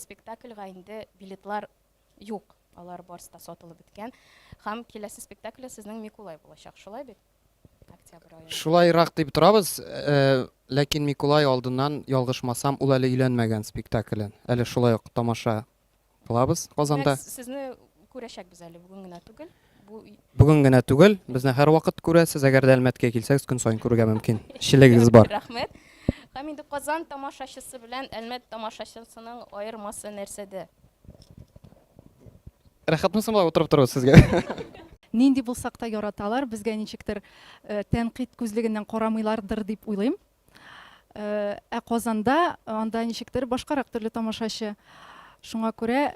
спектакльгә инде билетлар юк. Алар барысы да сатылып беткән. Һәм киләсе спектакле сезнең Микулай булачак, шулай бит? Октябрь аенда. Шулайрак дип торабыз, э, ләкин Микулай алдыннан, ялгышмасам, ул әле өйләнмәгән спектаклен. Әле шулай ук тамаша кылабыз Казанда. Димәк, сезне күрәчәкбез әле, бүген генә түгел. Бу Бүген генә түгел, безне һәрвакыт күрәсез. Әгәр дә Әлмәткә килсәгез, көн саен күрергә мөмкин. Челегегез бар. Рәхмәт. Һәм инде Казан тамашачысы белән Әлмәт тамашачысының аермасы нәрсәдә? Рәхәтме соң болай утырып тору сезгә? Нинди булсак та яраталар, безгә ничектер э, тәнкыйть күзлегеннән карамыйлардыр дип уйлыйм. Э, ә Казанда анда ничектер башкарак төрле тамашачы. Шуңа күрә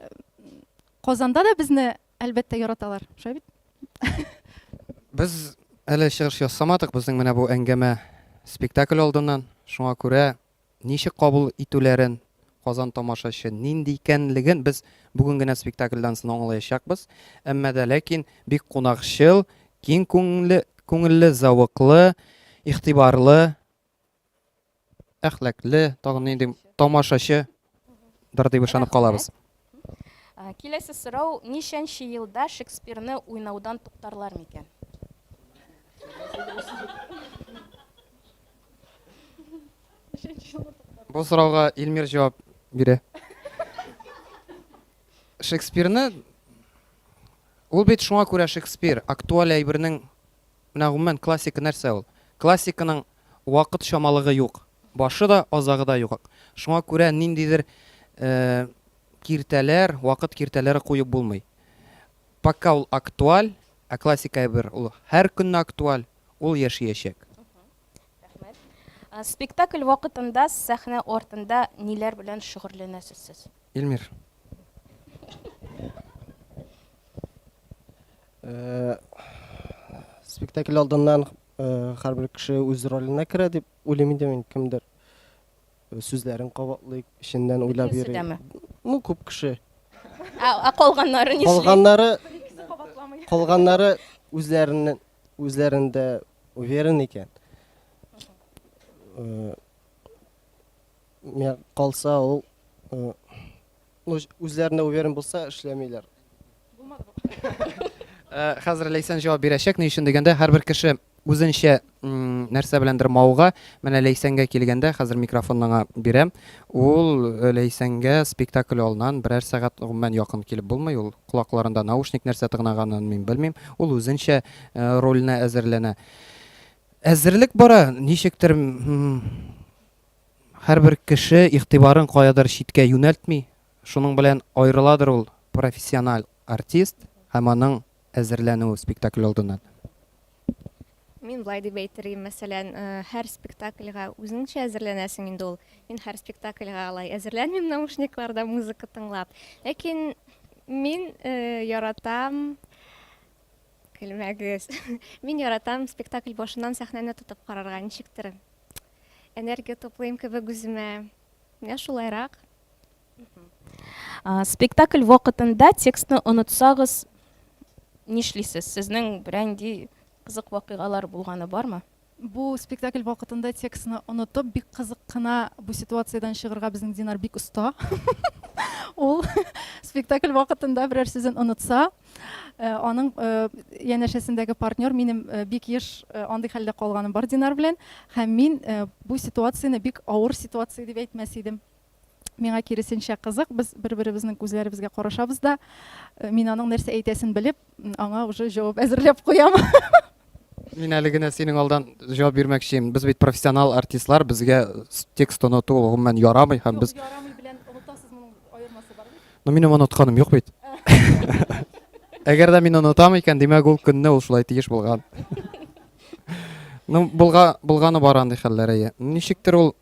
Казанда да безне әлбәттә яраталар. Шулай бит? Без әле чыгыш ясамадык, безнең менә бу әңгәмә спектакль алдыннан. Шуңа күрә ничек кабул итүләрен, Казан тамашачы нинди икәнлеген без бүген генә спектакльдән соң аңлаячакбыз. Әмма дә ләкин бик кунакчыл, киң күңелле, күңелле, зәвыклы, игътибарлы, әхлаклы, тагын нинди тамашачы дыр дип ышанып калабыз. Киләсе сорау, ничәнче елда Шекспирны уйнаудан туктарлар микән? Бу сорауга Илмир җавап бирә. Шекспирны ул бит шуңа күрә Шекспир актуаль әйбернең менә гомумән классика нәрсә ул? Классиканың вакыт чамалыгы юк. Башы да, азагы да юк. Шуңа күрә ниндидер э, киртәләр, вакыт киртәләре куеп булмый. Пока ул актуаль, ә классик әйбер ул һәр көнне актуаль, ул яшиячәк. Рәхмәт. Спектакль вакытында сәхнә артында ниләр белән шөгыльләнәсез сез? Илмир. Э, спектакль алдыннан э, һәрбер кеше үз роленә керә дип уйлыйм инде мин кемдер э, сүзләрен кабатлый, эченнән уйлап йөри. Ну, күп кеше. Ә, ә калганнары нишли? Калганнары калганнары үзләреннән үзләрендә уверен икән. Миңа калса ул ну, үзләренә уверен булса эшләмиләр. Э, хәзер Ләйсән җавап бирәчәк. Ни өчен дигәндә, һәрбер кеше үзенчә нәрсә беләндер мавыга. Менә Ләйсәнгә килгәндә, хәзер микрофонны аңа бирәм. Ул э, Ләйсәнгә спектакль алдыннан берәр сәгать гомумән якын килеп булмый. Ул колакларында наушник нәрсә тыгнаганын мин белмим. Ул үзенчә э, роленә әзерләнә. Әзерлек бара, ничектер һәрбер кеше игътибарын каядыр читкә юнәлтми. Шуның белән аерыладыр ул профессиональ артист һәм аның әзерләнүе спектакль алдыннан. Мин болай дип әйтер идем, мәсәлән, э, һәр спектакльгә үзеңчә әзерләнәсең инде ул. Мин һәр спектакльгә алай әзерләнмим наушникларда музыка тыңлап. Ләкин мин э, яратам Көлмәгез. Мин яратам спектакль башыннан сәхнәне тотып карарга, ничектер энергия туплыйм кебек үземә. Менә шулайрак. Спектакль вакытында текстны онытсагыз, нишлисез? Сезнең берәнди кызык вакыйгалар булганы бармы? Бу спектакль вакытында текстны онытып, бик кызык кына бу ситуациядән чыгырга безнең Динар бик оста. Ул спектакль вакытында берәр сүзен онытса, э, аның э, янәшәсендәге партнер минем э, бик еш андый хәлдә калганым бар Динар белән һәм мин бу ситуацияне бик авыр ситуация дип әйтмәс идем. Миңа киресенчә кызык, без бер-беребезнең күзләребезгә карашабыз да, э, мин аның нәрсә әйтәсен белеп, аңа уже җавап әзерләп куям. Мин әле генә синең алдан җавап бирмәкче Без бит профессионал артистлар, безгә текст оныту гомумән ярамый һәм без Ярамый белән онытасыз моның аермасы бар бит. Ну минем онытканым юк бит. Әгәр дә мин онытам икән, димәк ул көнне ул шулай тиеш булган. Ну, булга, булганы бар андый хәлләр, әйе. Ничектер ул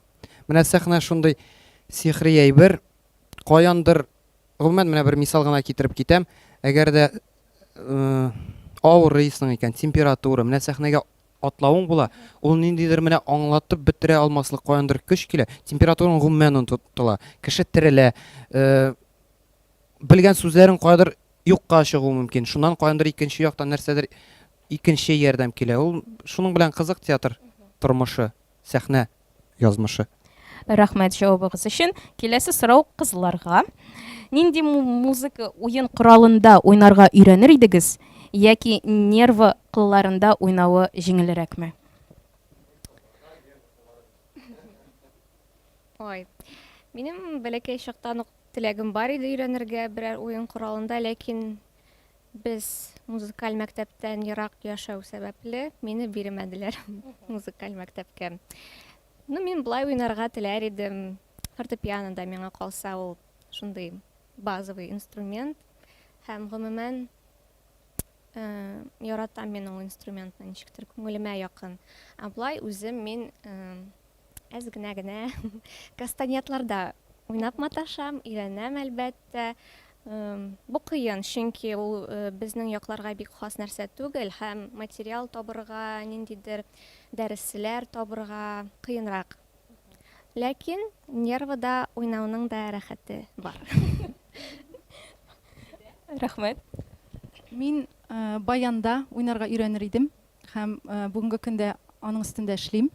Менә сәхнә шундый сихри әйбер. Каяндыр, гомумән, менә бер мисал гына китереп китәм. Әгәр дә э, авырыйсың икән, температура, менә сәхнәгә атлавың була, ул ниндидер менә аңлатып бетерә алмаслык каяндыр көч килә, температураң гомумән онытыла, кеше терелә, э, белгән сүзләрең каядыр юкка чыгуы мөмкин. Шуннан каяндыр икенче яктан нәрсәдер икенче ярдәм килә. Ул шуның белән кызык театр тормышы. Сәхнә язмышы. Рәхмәт җавабыгыз өчен. Киләсе сорау кызларга. Нинди музыка уен коралында уйнарга өйрәнер идегез яки нервы кылларында уйнавы җиңелрәкме? Ой, минем бәләкәй чактан ук теләгем бар иде өйрәнергә берәр уен коралында, ләкин без музыкаль мәктәптән ерак яшәү сәбәпле, мине бирмәделәр музыкаль мәктәпкә. Ну, мин болай уйнарга теләр идем. Фортепианода миңа калса ул шундый базовый инструмент. Һәм гомумән э, яратам мин ул инструментны, ничектер күңелемә якын. Ә болай үзем мин э, әз генә генә кастанетларда уйнап маташам, өйрәнәм, әлбәттә. Бу кыен, чөнки ул э, безнең якларга бик хас нәрсә түгел һәм материал табырга, ниндидер дәресләр табырга кыенрак. Ләкин нервыда уйнауның да рәхәте бар. Рәхмәт. Мин э, баянда уйнарга өйрәнер идем. Һәм бүгенге көндә аның өстендә эшлим.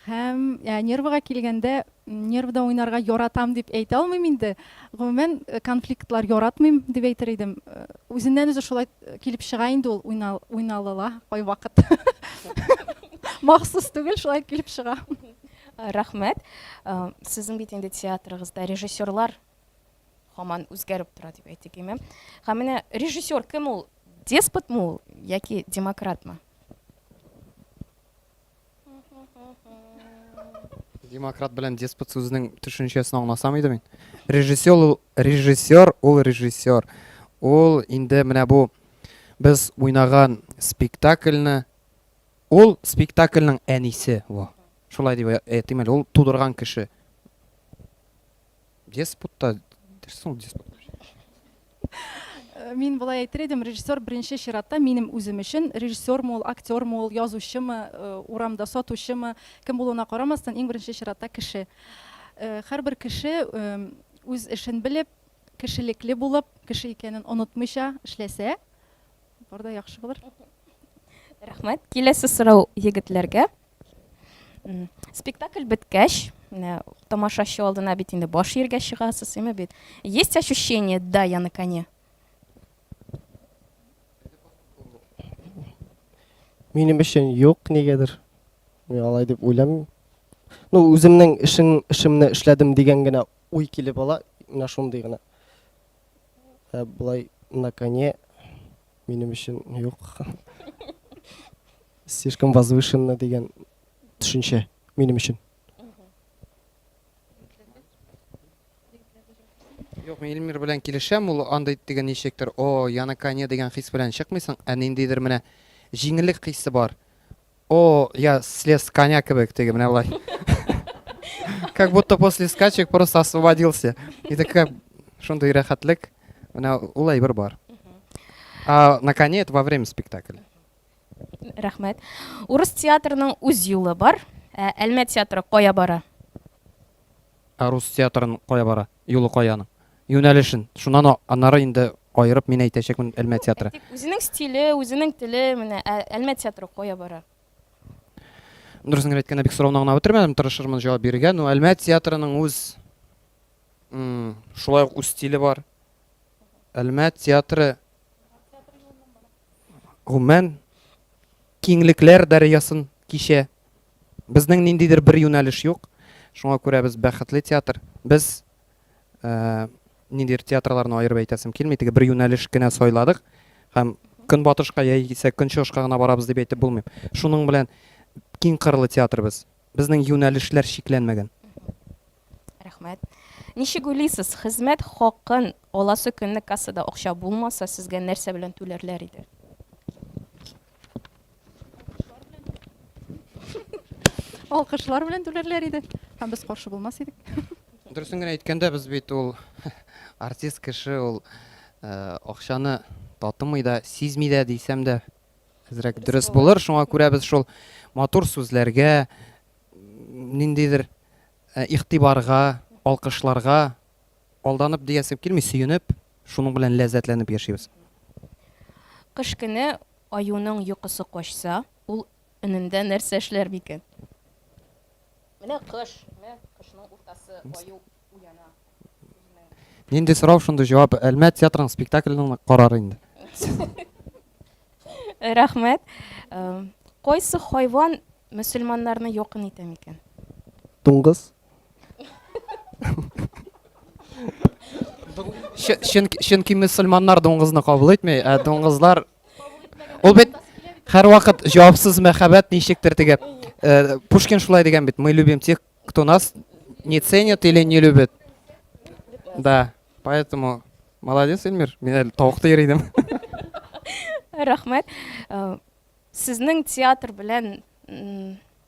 Һәм нервыга килгәндә, нервыда уйнарга яратам дип әйтә алмыйм инде. Гомумән, конфликтлар яратмыйм дип әйтер идем. Үзеннән үзе шулай килеп чыга инде ул уйналыла кайвакыт. Махсус түгел, шулай килеп чыга. Рәхмәт. Сезнең бит инде театрыгызда режиссерлар һаман үзгәреп тора дип әйтик, име? Һәм менә режиссер кем ул? Деспотмы ул яки демократмы? Демократ белән деспот сүзенең төшенчәсен аңласам иде мин. Режиссер ул режиссер ул режиссер. Ул инде менә бу без уйнаган спектакльне ул спектакльнең әнисе, во. Шулай дип әйтим әле, ул тудырган кеше. Деспот та, нәрсә ул деспот? Э, мин болай әйтер идем, режиссер беренче чиратта минем үзем өчен, режиссермы ул, актермы ул, язучымы, э, урамда сатучымы, кем булуына карамастан, иң беренче чиратта кеше. Э, һәрбер кеше үз эшен белеп, кешелекле булып, кеше икәнен онытмыйча эшләсә, бар да яхшы булыр. Рәхмәт. Киләсе сорау егетләргә. Спектакль беткәч, менә тамашачы алдына бит инде баш ияргә чыгасыз, име бит. Есть ощущение, да, я на коне? Минем өчен юк, нигәдер. Мин алай дип уйламыйм. Ну, үземнең эшең, эшемне эшләдем дигән генә уй килеп ала, менә шундый гына. Ә болай на коне минем өчен юк. Слишком возвышенно дигән төшенчә минем өчен. Юк, мин Эльмир белән килешәм, ул андый теге ничектер, о, я на коне дигән хис белән чыкмыйсың, ә ниндидер менә җиңеллек хисе бар. О, я слез с коня кебек теге менә болай. Как будто после скачек просто освободился. И такая шундый рәхәтлек. Менә ул әйбер бар. А на коне это во время спектакля. Рәхмәт. Урыс театрының үз юлы бар. Ә Әлмәт театры кая бара? Ә рус театрын кая бара? Юлы кая аның? Юнәлешен. Шуннан аннары инде аерып мин әйтәчәкмен Әлмәт театры. Әйтик, үзенең стиле, үзенең теле, менә ә Әлмәт театры кая бара? Дөресен генә әйткәндә, бик сорауны аңлап бетермәдем, тырышырмын җавап бирергә. Ну, Әлмәт театрының үз шулай ук үз стиле бар. Әлмәт театры гомумән киңлекләр дәрьясын кичә. Безнең ниндидер бер юнәлеш юк. Шуңа күрә без бәхетле театр. Без э, ниндидер театрларны аерып әйтәсем килми. Теге бер юнәлеш кенә сайладык һәм көнбатышка яисә көнчыгышка гына барабыз дип әйтеп булмый. Шуның белән киң кырлы театр без. Безнең юнәлешләр чикләнмәгән. Рәхмәт. Ничек уйлыйсыз, хезмәт хакын аласы көнне кассада акча булмаса, сезгә нәрсә белән түләрләр иде? Алкышлар белән түләрләр иде. Һәм без каршы булмас идек. Дөресен генә әйткәндә, без бит ул артист кеше, ул э, акчаны татымый да, сизми дә дисәм дә, әзрәк дөрес булыр. Шуңа күрә без шул матур сүзләргә, ниндидер э, игътибарга, алкышларга алданып диясем килми, сөенеп, шуның белән ләззәтләнеп яшибез. Кыш көне аюның йокысы качса, ул өнендә нәрсә эшләр микән? Менә кыш, менә кышның уртасы, аю уяна. Нинди сорау, шундый җавап. Әлмәт театрының спектаклен карар инде. Рәхмәт. Кайсы хайван мөселманнарны якын итә микән? Дуңгыз. Чөнки мөселманнар дуңгызны кабул итми, ә дуңгызлар Ул бит һәрвакыт җавапсыз мәхәббәт ничектер теге. Э, Пушкин шулай дигән бит, мы любим тех, кто нас не ценит или не любит. Да, поэтому молодец, Эльмир. Мин әле тавыкта йөри идем. Рәхмәт. Э, сезнең театр белән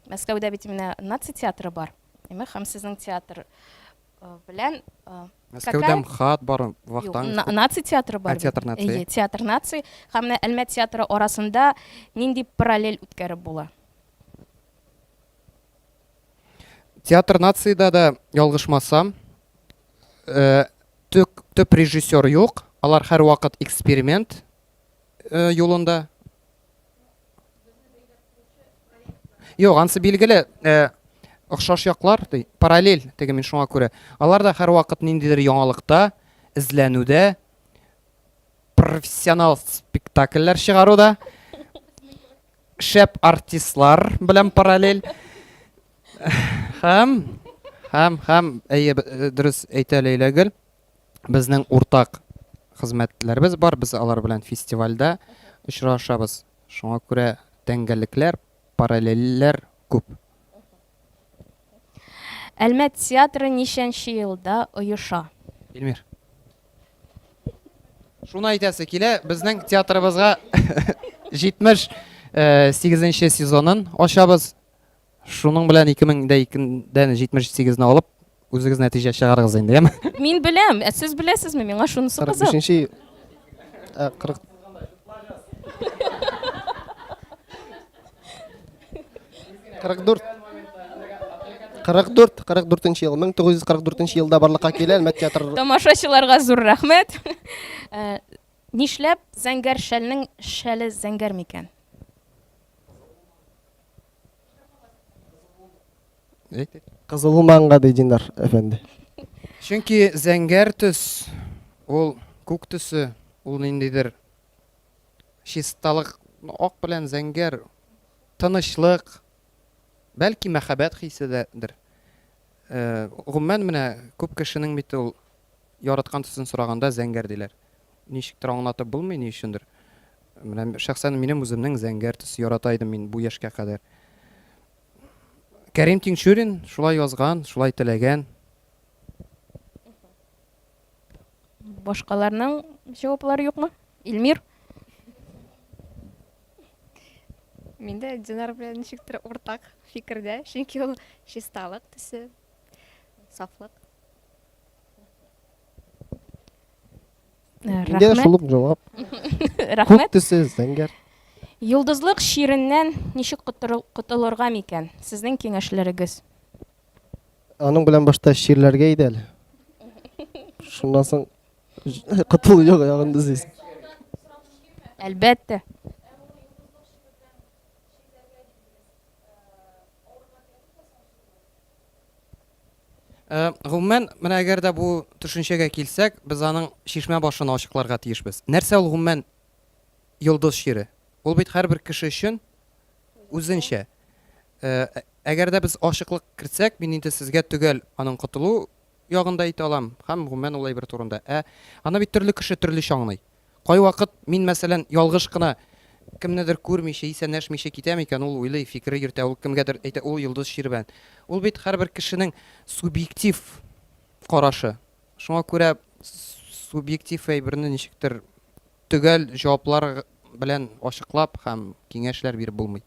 Мәскәүдә бит менә нация театры бар. Әмма һәм сезнең театр э, белән э, Мәскәүдә МХАТ бар, Вахтанг. Нация театры бар. Театр нации. Әйе, театр нации һәм менә Әлмәт театры арасында нинди параллель үткәреп була? Театр нациядә дә ялгышмасам, э, төп, төп режиссер юк, алар һәрвакыт эксперимент э, юлында. Юк, ансы билгеле, э, охшаш яклар, ди, параллель, теге мин шуңа күрә. Алар да һәрвакыт ниндидер яңалыкта, эзләнүдә, профессионал спектакльләр чыгаруда, шәп артистлар белән параллель. Һәм, һәм, һәм, әйе, э, дөрес әйтә Ләйләгөл, безнең уртак хезмәтләребез бар, без алар белән фестивальдә очрашабыз. Шуңа күрә тәңгәллекләр, параллельләр күп. Әлмәт театры ничәнче елда оеша? Илмир. Шуны әйтәсе килә, безнең театрыбызга 78 э, сезонын ачабыз. Шуның белән 2002-дән 78-не алып, үзегез нәтиҗә чыгарыгыз инде, яме? Мин беләм, ә сез беләсезме? Миңа шунысы кызык. 45-нче 40 44 44 44 ел 1944 елда барлыкка килә Әлмәт театры. Тамашачыларга зур рәхмәт. Э, нишләп зәңгәр шәлнең шәле зәңгәр микән? Кызыл булмаганга ди Динар әфәнде. Чөнки зәңгәр төс ул күк төсе, ул ниндидер чисталык, ак белән зәңгәр, тынычлык, бәлки мәхәббәт хисе дәдер. Э, гомумән менә күп кешенең бит ул яраткан төсен сораганда зәңгәр диләр. Ничектер аңлатып булмый, ни өчендер. Менә шәхсән минем үземнең зәңгәр төс ярата идем мин бу яшькә кадәр. Кәрим Тинчурин шулай язган, шулай теләгән. Башкаларның җаваплары юкмы? Илмир? Мин дә Динар белән ничектер уртак фикердә, чөнки ул чисталык төсе, сафлык. Миндә дә шул ук җавап. Рәхмәт. Күк төсе зәңгәр. Йолдызлык чиреннән ничек котылырга микән? Сезнең киңәшләрегез. Аның белән башта чирләргә иде әле. Шуннан соң котылу юк ягын эзлисең. Әлбәттә. Э, гомумән, менә әгәр дә бу төшенчәгә килсәк, без аның чишмә башын ачыкларга тиешбез. Нәрсә ул гомумән йолдыз чире? Ул бит һәрбер кеше өчен үзенчә. Э, әгәр дә без ачыклык кертсәк, мин инде сезгә төгәл аның котылу ягын да әйтә алам һәм гомумән ул әйбер турында. Ә аны бит төрле кеше төрлечә аңлый. Кайвакыт мин, мәсәлән, ялгыш кына кемнедер күрмичә, исәнләшмичә китәм икән, ул уйлый, фикере йөртә, ул кемгәдер әйтә, ул йолдыз чире белән. Ул бит һәрбер кешенең субъектив карашы. Шуңа күрә субъектив әйберне ничектер төгәл җаваплар белән ачыклап һәм киңәшләр биреп булмый.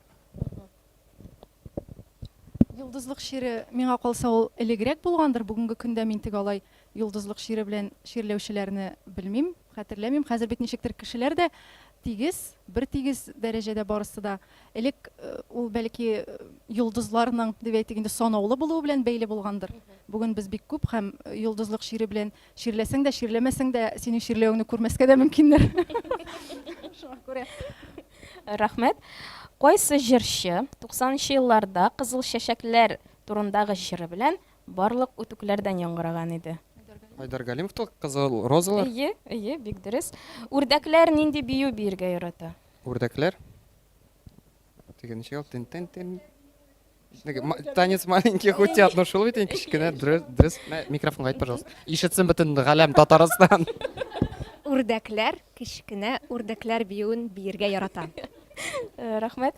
Йолдызлык чире, миңа калса, ул элегрәк булгандыр. Бүгенге көндә мин теге алай йолдызлык чире белән чирләүчеләрне белмим, хәтерләмим. Хәзер бит ничектер кешеләр дә тигез, бер тигез дәрәҗәдә барысы да. Элек э, ул бәлки э, йолдызларның, дип әйтик инде, санаулы булуы белән бәйле булгандыр. Бүген без бик күп һәм э, йолдызлык чире белән чирләсәң дә, чирләмәсәң дә, синең чирләвеңне күрмәскә дә мөмкиннәр. Шуңа күрә. Рәхмәт. Кайсы җырчы 90 нчы елларда Кызыл чәчәкләр турындагы җыры белән барлык үтүкләрдән яңгыраган иде. Айдар Галимов та Кызыл розалар. Әйе, әйе, бик дөрес. Үрдәкләр нинди бию биергә ярата? Үрдәкләр. Теге ничек ул? Тен тен тен. Теге Танец маленьких утят. Ну шул бит инде кечкенә дөрес, дөрес. Мә, Микрофонга әйт, пожалуйста. Ишетсен бөтен галәм Татарстан. Үрдәкләр кечкенә үрдәкләр биюен биергә ярата. Э, Рәхмәт.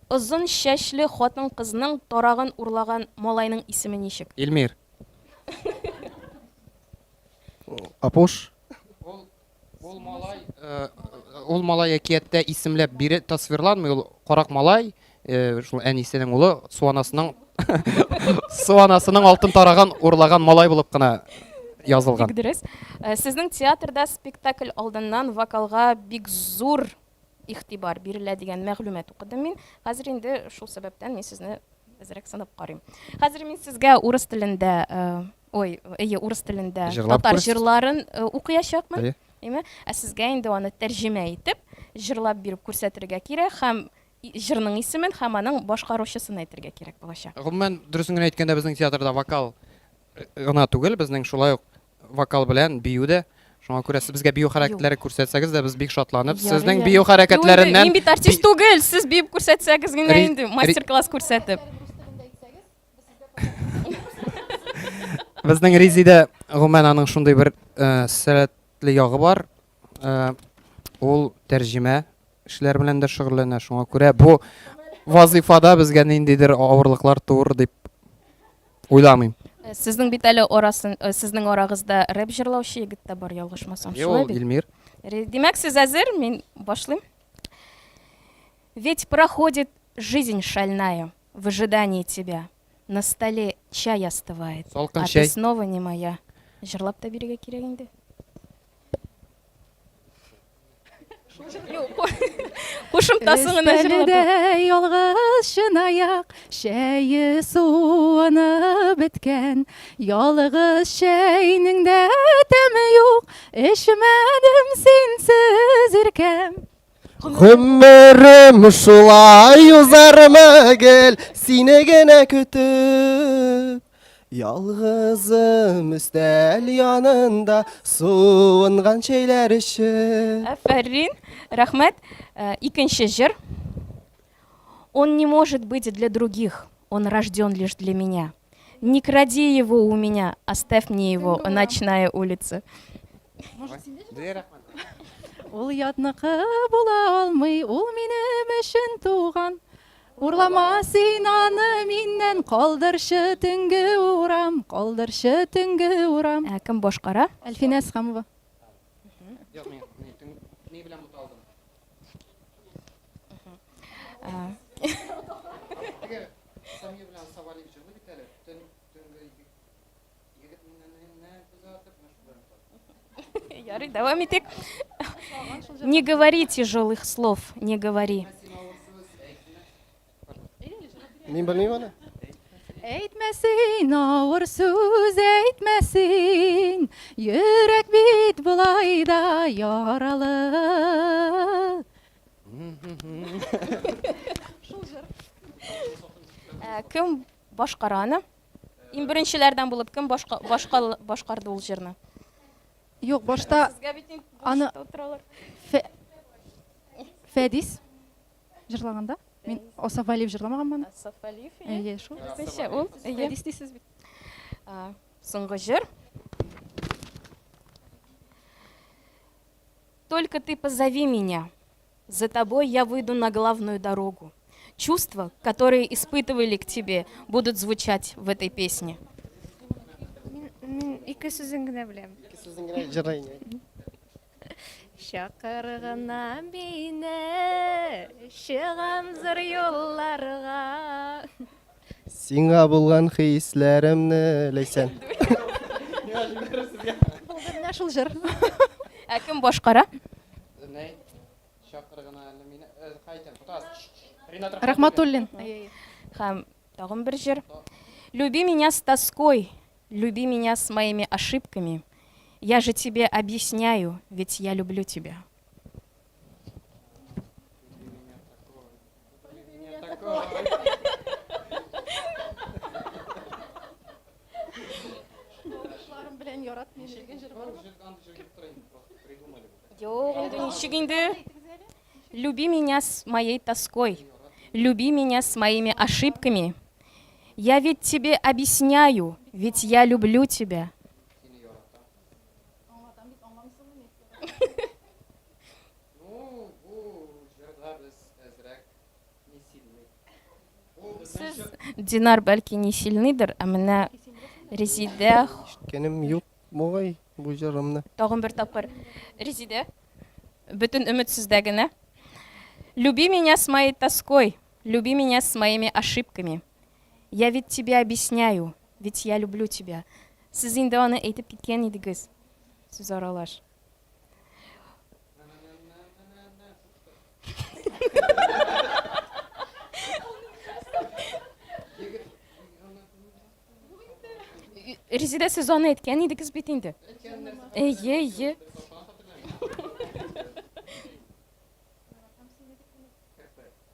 Озын чәчле хатын-кызның тарагын урлаган малайның исеме ничек? Илмир. Апуш. Ул ул малай э, ул малай әкияттә исемләп бире тасвирланмый, ул карак малай, э, шул әнисенең улы, су анасының су анасының алтын тарагын урлаган малай булып кына язылган. Бик дөрес. Э, Сезнең театрда спектакль алдыннан вокалга бик зур игътибар бирелә дигән мәгълүмат укыдым мин. Хәзер инде шул сәбәптән мин сезне әзрәк сынап карыйм. Хәзер мин сезгә урыс телендә, э, ой, әйе, урыс телендә Җырлап татар күрсәт. җырларын э, укыячакмын. Әйе. Әйме? Ә сезгә инде аны тәрҗемә итеп, җырлап биреп күрсәтергә кирәк һәм җырның исемен һәм аның башкаручысын әйтергә кирәк булачак. Гомумән, дөресен генә әйткәндә, безнең театрда вокал э, гына түгел, безнең шулай ук вокал белән бию дә. Шуңа күрә сез безгә бию хәрәкәтләре күрсәтсәгез дә, без бик шатланып, Ярый, сезнең ярый. бию Юк инде, хәрәкәтләреннән Мин бит артист түгел, сез биеп күрсәтсәгез генә инде, мастер-класс күрсәтеп. Безнең Резидә, гомумән, аның шундый бер э, сәләтле ягы бар. Э, ул тәрҗемә эшләр белән дә шөгыльләнә. Шуңа күрә бу вазыйфада безгә ниндидер авырлыклар туыр дип уйламыйм. Э, сезнең бит әле арасын, э, сезнең арагызда рэп җырлаучы егет тә бар, ялгышмасам, шулай бит? Эльмир. Димәк, сез әзер, мин башлыйм. Ведь проходит жизнь шальная в ожидании тебя. На столе чай остывает, Салкын а чәй. ты снова не моя. Җырлап та бирергә кирәк инде. Кушымтасын гына җырлап. Өстәлдә ялгыз чынаяк, чәе суынып беткән. Ялгыз чәйнең дә тәме юк, эчмәдем синсез иркәм. Гомерем шулай узармы гел сине генә көтеп. Ялгызым өстәл янында суынган чәйләр эчеп. Афәрин, рәхмәт. Э, икенче җыр. Он не может быть для других, он рожден лишь для меня. Не кради его у меня, оставь мне его, ночная улица. Ул ятныкы була алмый, ул минем өчен туган. Урлама син аны миннән, калдырчы төнге урам, калдырчы төнге урам. Ә кем башкара? Әлфинә Әсхәмова. Юк, мин ни белән буталдым. Самир белән Савалиев җырлый бит әле. Төнге егет Ярый, дәвам итик. Не говори тяжелых слов, не говори. Мин белмим аны. Әйтмә син авыр сүз, әйтмә син, йөрәк бит болай да яралы. Шул җыр. Ә, кем башкара аны? Иң беренчеләрдән булып кем башка, башка, башкарды ул җырны? Юк, башта Сезгә бит инде аны утыралар. Фәдис җырлаганда. Мин Асаф Вәлиев җырламаганмы аны? Асаф Вәлиев. Әйе, шул. Ничә ул? Әйе. Фәдис дисез бит. Соңгы җыр. Только ты позови меня. За тобой я выйду на главную дорогу. Чувства, которые испытывали к тебе, будут звучать в этой песне. Мин, мин ике сүзен генә беләм. Ике сүзен генә җырлыйм. Чакыр гына мине, чыгам зур юлларга. Сиңа булган хисләремне, Ләйсән. Булды менә шул җыр. Ә кем башкара? Нәй, чакыр гына әле мине. Хайтем, тотас. Ринат Рахматуллин. Һәм тагын бер җыр. Люби меня с тоской, люби меня с моими ошибками. Я же тебе объясняю, ведь я люблю тебя. Юк, инде ничек инде? Люби меня с моей тоской, люби меня с моими ошибками. Я ведь тебе объясняю, ведь я люблю тебя. Ну, бу җырда без әзрәк не сильны. Сез, Динар, бәлки не сильныйдыр, ә менә Резидә Ишеткәнем юк бугай бу җырымны. Тагын бер тапкыр. Резидә, бөтен өмет сездә генә. Люби меня с моей тоской, люби меня с моими ошибками. Я ведь тебе объясняю, ведь я люблю тебя. Сез инде аны әйтеп киткән идегез. Сүз аралаш. Резидә, сез аны әйткән идегез бит инде. Әйе, әйе.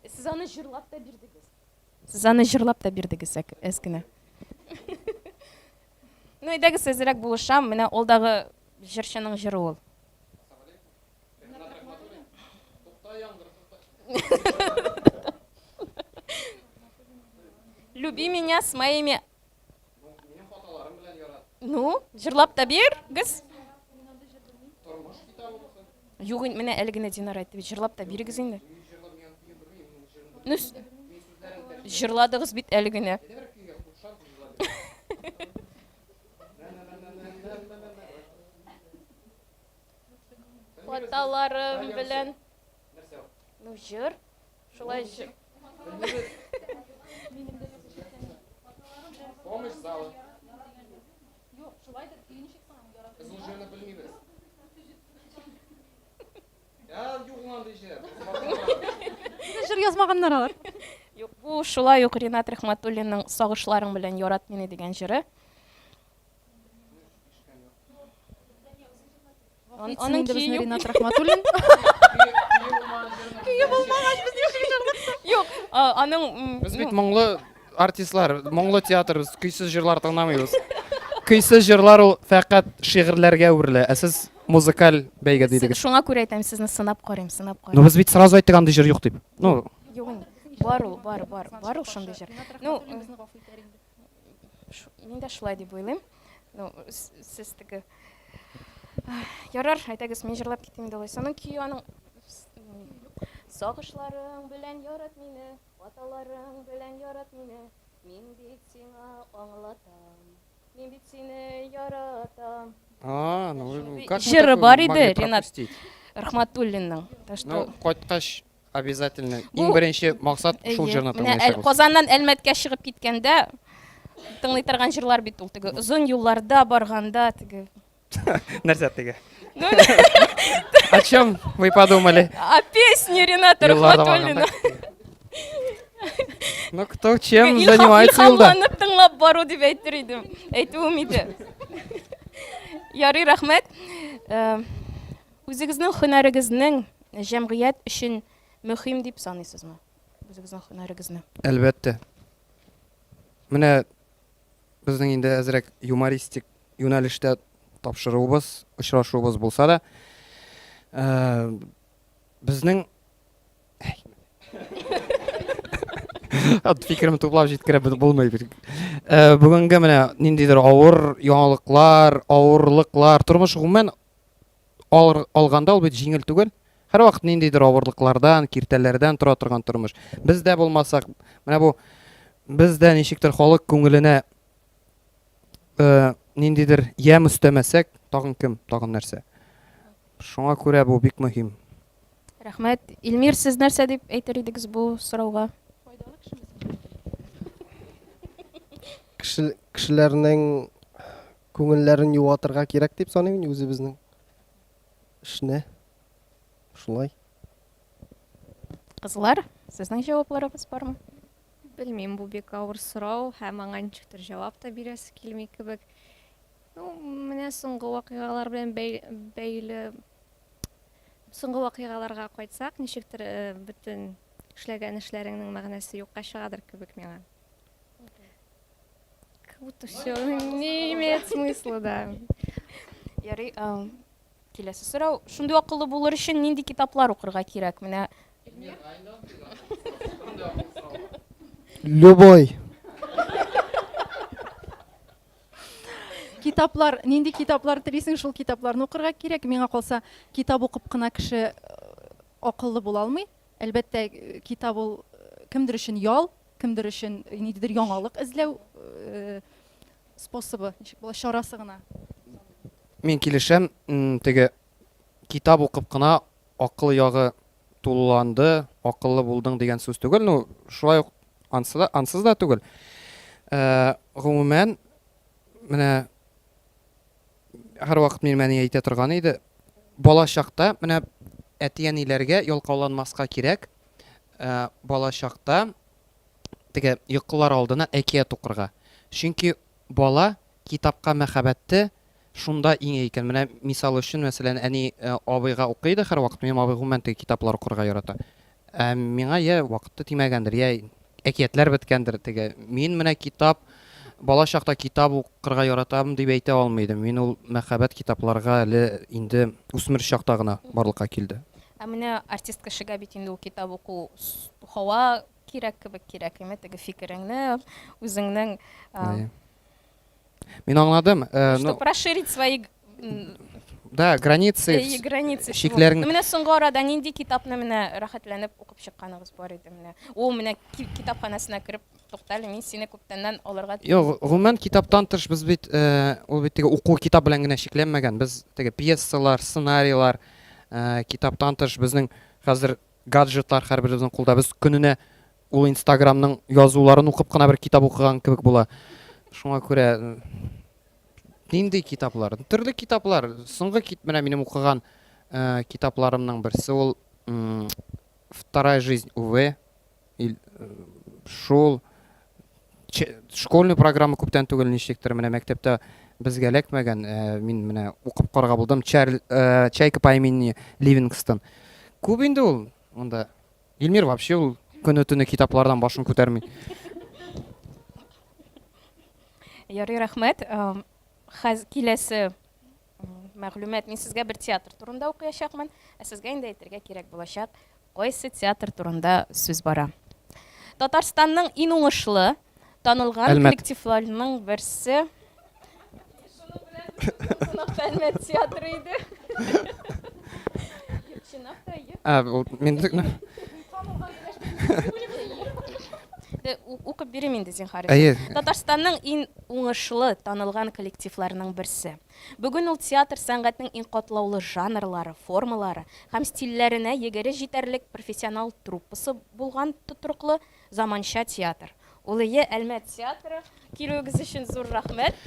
Сез аны җырлап та бирдегез. Сез аны җырлап та бирдегез әз генә. Ну, әйдәгез, әзрәк булышам. Менә алдагы җырчының җыры ул. Люби меня с моими... Ну, җырлап та бир, гыз. Юк, менә әле генә Динар әйтте бит, җырлап та бирегез инде. Ну, җырладыгыз бит әле генә. Хаталарым белән. Ну, җыр. Шулай җыр. Помощь зала. Юк, шулай да көе ничек соң аның ярату? Без ул җырны белмибез. Я, юк ул андый җыр. Җыр язмаганнар алар. Юк, бу шулай ук Ринат Рәхмәтуллинның Сагышларың белән ярат мине дигән җыры. Аның көе юк. Ринат Рахматуллин. Көе булмагач, без ничек җырлыйбыз? Юк, аның Без бит моңлы артистлар, моңлы театр, без көйсез җырлар тыңламыйбыз. Көйсез җырлар ул фәкать шигырьләргә үрелә, ә сез музыкаль бәйге дидегез. Шуңа күрә әйтәм, сезне сынап карыйм, сынап карыйм. Ну без бит сразу әйттек андый җыр юк дип. Ну, Юк инде. Бар ул, бар, бар, бар ул шундый җыр. Ну, Мин дә шулай дип уйлыйм. Ну, сез теге Ярар, әйдәгез, мин җырлап китим инде алайса. Аның көе аның Сагышларың белән ярат мине, хаталарың белән ярат мине. Мин бит сиңа аңлатам. Мин бит сине яратам. А, ну, как мы Җыры такое бар иде, могли Ринат пропустить? Рахматуллинның. Так что Ну, кайткач Обязательно. Бу Иң беренче максат шул Әйе. җырны Менә әл, тыңлаячакбыз. Казаннан Әлмәткә чыгып киткәндә тыңлый торган җырлар бит ул теге озын юлларда барганда теге. Нәрсә теге? Ну, О чем вы подумали? А песни Рената Юлларда Рахматуллина. барганда. Ну, кто чем Илһам- занимается юлда? Илһамланып тыңлап бару дип әйтер идем. Әйтүем иде. Ярый, рәхмәт. Э, Үзегезнең һөнәрегезнең җәмгыять өчен мөһим дип саныйсызмы? Үзегезнең һөнәрегезне. Әлбәттә. Менә безнең инде әзрәк юмористик юнәлештә тапшыруыбыз, очрашуыбыз булса да, э, безнең Фикеремне туплап җиткереп булмый бит. Э, бүгенге менә ниндидер авыр яңалыклар, авырлыклар, тормыш гомумән Ал, алганда ул бит җиңел түгел. Һәрвакыт ниндидер авырлыклардан, киртәләрдән тора торган тормыш. Без дә булмасак, менә бу без дә ничектер халык күңеленә э, ниндидер ямь өстәмәсәк, тагын кем, тагын нәрсә. Шуңа күрә бу бик мөһим. Рәхмәт. Илмир, сез нәрсә дип әйтер идегез бу сорауга? Кеше, кешеләрнең Күңелләрен юатырга кирәк дип саныйм мин үзебезнең эшне. Шулай. Кызлар, сезнең җавапларыгыз бармы? Белмим, бу бик авыр сорау һәм аңа ничектер җавап та бирәсе килми кебек. Ну, менә соңгы вакыйгалар белән бәйле соңгы вакыйгаларга кайтсак, ничектер э, бөтен эшләгән эшләреңнең мәгънәсе юкка чыгадыр кебек миңа. Как будто все не имеет смысла, да. Ярый, Киләсе сорау, шундый акыллы булыр өчен нинди китаплар укырга кирәк? Менә Любой. Китаплар, нинди китаплар телисең, шул китапларны укырга кирәк. Миңа калса, китап укып кына кеше э, акыллы була алмый. Әлбәттә, э, китап ул э, кемдер өчен ял, кемдер өчен ниндидер яңалык эзләү способы, ничек була, чарасы гына. Мин килешәм, теге китап укып кына акыл ягы тулыланды, акыллы булдың дигән сүз түгел. Ну, шулай ук ансы да, ансыз да түгел. Э, гомумән, менә һәрвакыт минем әни әйтә торган иде, бала чакта менә әти-әниләргә ялкауланмаска кирәк. Э, бала чакта теге йокылар алдына әкият укырга. Чөнки бала китапка мәхәббәте шунда иңә икән. Менә мисал өчен, мәсәлән, әни э, абыйга укый иде һәрвакыт. Минем абый гомумән теге китаплар укырга ярата. Ә миңа я вакыты тимәгәндер, я әкиятләр беткәндер теге. Мин менә китап бала чакта китап укырга яратам дип әйтә алмый идем. Мин ул мәхәббәт китапларга әле инде үсмер чакта гына барлыкка килде. Ә менә артист кешегә бит инде ул китап уку һава кирәк кебек кирәк, әмма теге фикереңне, үзеңнең Мин аңладым. Э, ну, Чтобы расширить свои да, границы. Э, границы. Чикләрен. Менә соңгы арада нинди китапны менә рәхәтләнеп укып чыкканыгыз бар иде менә. Ул менә китапханәсенә кереп туктале, мин сине күптәннән алырга. Юк, гомумән китаптан тыш без бит э, ул бит теге уку китап белән генә чикләнмәгән. Без теге пьесалар, сценарийлар, э, китаптан тыш безнең хәзер гаджетлар һәрберебезнең кулда. Без көненә ул Инстаграмның язуларын укып кына бер китап укыган кебек була. Шуңа күрә нинди китаплар? Төрле китаплар. Соңгы кит менә минем укыган э, китапларымның берсе ул Вторая жизнь Уве. Э, шул школьный программа күптән түгел ничектер менә мәктәптә безгә эләкмәгән. Э, мин менә укып карарга булдым. Чарль, э, Чайка по имени Ливингстон. Күп инде ул монда. Илмир вообще ул көне-төне китаплардан башын күтәрми. Ярый, рәхмәт. Хәз киләсе мәгълүмат мин сезгә бер театр турында укыячакмын, ә сезгә инде әйтергә кирәк булачак, кайсы театр турында сүз бара. Татарстанның иң уңышлы, танылган Әлмәт. коллективларының берсе. Шуның белән Әлмәт театры иде. Юк, чынлап та, юк. Ә, ул мин Укып бирим инде, зинһар. Әйе. Татарстанның иң уңышлы, танылган коллективларының берсе. Бүген ул театр сәнгатенең иң катлаулы жанрлары, формалары һәм стильләренә егере җитәрлек профессионал труппасы булган тотрыклы Заманча театр. Ул ие Әлмәт театры. Килүегез өчен зур рәхмәт.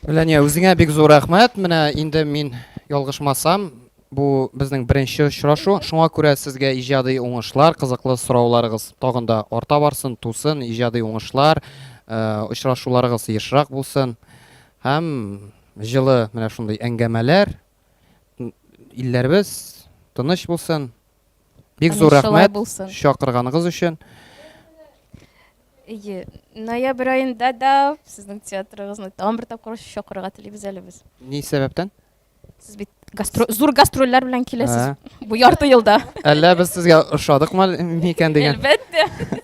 Ләния, үзеңә бик зур рәхмәт. Менә инде мин ялгышмасам, бу безнең беренче очрашу. Шуңа күрә сезгә иҗади уңышлар, кызыклы сорауларыгыз тагын да арта барсын, тусын, иҗади уңышлар, э, очрашуларыгыз ешрак булсын. Һәм җылы менә шундый әңгәмәләр, илләребез тыныч булсын. Бик зур рәхмәт чакырганыгыз өчен. Әйе, ноябрь аенда да сезнең театрыгызны тагын бер тапкыр чакырырга телибез әле без. Ни сәбәптән? Сез бит гастро зур гастрольләр белән киләсез бу ярты елда. Әллә без сезгә ошадыкмы микән дигән? Әлбәттә.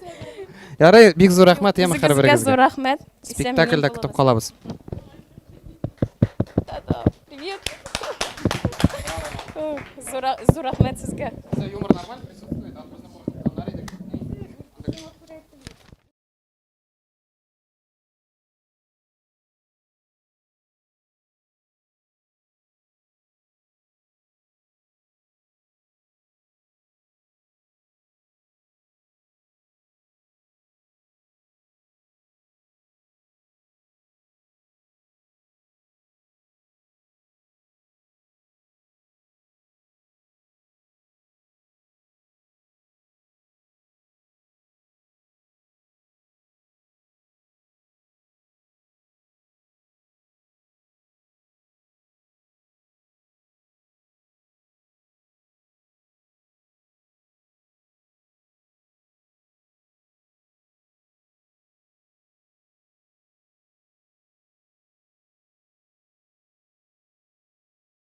Ярый, бик зур рәхмәт, яме һәрберегезгә. Зур рәхмәт. Спектакльдә көтеп калабыз. Привет. Зур, зур рәхмәт сезгә. Юмор нормально?